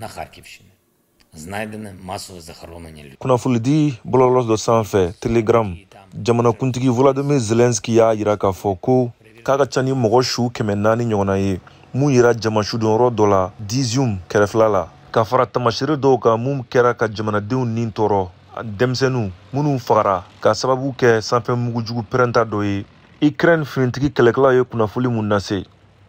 На Харківщині знайдене масове захоронення людей. Kunnafonidi bɔlɔlɔ dɔ sanfɛ, Telegram, jamanakuntigi Volodymyr Zelensky y'a yira k'a fɔ ko k'a ka ca ni mɔgɔ su 400 ɲɔgɔnna ye mun yira jama sudonyɔrɔ dɔ la Izium kɛrɛfɛla la, ka fara tamasere dɔw kan mun kɛra ka jamanadenw nin tɔɔrɔ, denmisɛnninw minnu fagara ka sababu kɛ sanfɛ mugujugu pɛrɛnta dɔ ye. Ukraine finitigi kɛlɛkɛlaw ye kunnafoli mun lase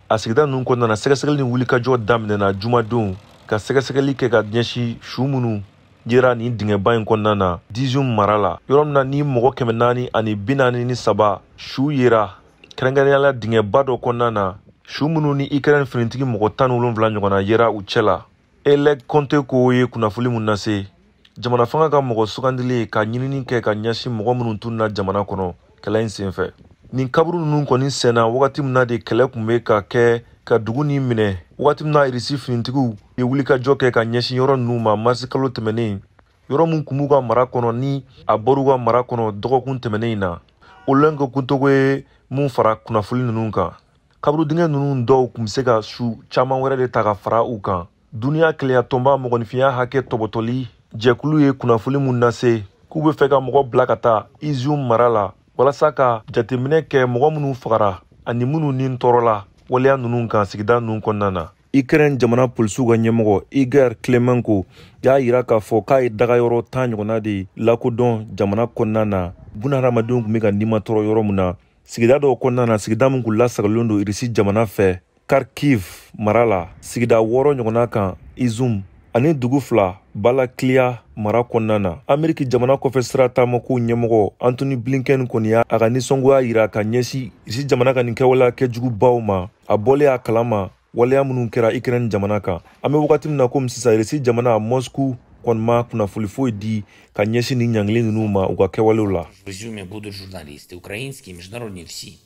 a sigida ninnu kɔnɔna na, sɛgɛsɛgɛli ni wulikajɔ daminɛna jumadenw ka sɛgɛsɛgɛli kɛ ka ɲɛsin su minnu yera nin dingɛba in kɔnɔna na Izium mara la, yɔrɔ min na ni mɔgɔ 443 su yera, kɛrɛnkɛrɛnnenya la dingɛba dɔ kɔnɔna na, su minnu ni Ukraine finitigi mɔgɔ 17 ɲɔgɔnna yera u cɛ la. Oleg Kontenko ye kunnafoli mun lase, jamana fanga ka mɔgɔ sugandilen ka ɲinini kɛ ka ɲɛsin mɔgɔ minnu tununa jamana kɔnɔ kɛlɛ in senfɛ. Nin kaburu ninnu kɔni senna wagati min na de kɛlɛ tun bɛ ka kɛ ka dugu nin minɛ, wagati min na Irisi finitigiw ye wulikajɔ kɛ ka ɲɛsin yɔrɔ ninnu ma marisi kalo tɛmɛnen, yɔrɔ min kun b'u ka mara kɔnɔ ni a bɔr'u ka mara kɔnɔ dɔgɔkun tɛmɛnen in na. Oleg Kontenko ye mun fara kunnafoli ninnu kan, kaburu dingɛ ninnu dɔw tun bɛ se ka su caman wɛrɛ de ta ka fara u kan. Duniya keleya tɔnba mɔgɔninfinya hakɛ tɔbɔtɔli jɛkulu ye kunnafoli mun lase k'u bɛ fɛ ka mɔgɔ bila ka taa Izium mara la walasa ka jateminɛ kɛ mɔgɔ minnu fagara ani minnu ni tɔɔrɔla waleya ninnu kan sigida ninnu kɔnɔna na. Ukraine jamana polisiw ka ɲɛmɔgɔ Igor Klimenko y'a yira k'a fɔ k'a ye dagayɔrɔ 10 ɲɔgɔnna de lakodɔn jamana kɔnɔna na, bunahadamadenw tun bɛ ka nimatɔrɔ yɔrɔ min na sigida dɔw kɔnɔna na, sigida min kun lasagolen don Irisi jamana fɛ Kharkiv mara la, sigida 6 ɲɔgɔnna kan Izum ani dugu 2 Balaklia mara kɔnɔna na. Ameriki jamana kɔfɛ sira taamakow ɲɛmɔgɔ Antony Blinken kɔni y'a a ka nisɔngoya yira ka ɲɛsin Irisi jamana ka nin kɛwaleya kɛjugubaw ma, a bɔlen a kalama waleya minnu kɛra Ukraine jamana kan. An bɛ wagati min na komi sisan, Irisi jamana Moscou kɔni ma kunnafoli foyi di ka ɲɛsin nin ɲangili ninnu ma u ka kɛwalew la. В Ізюмі будуть журналісти, українські, міжнародні, всі.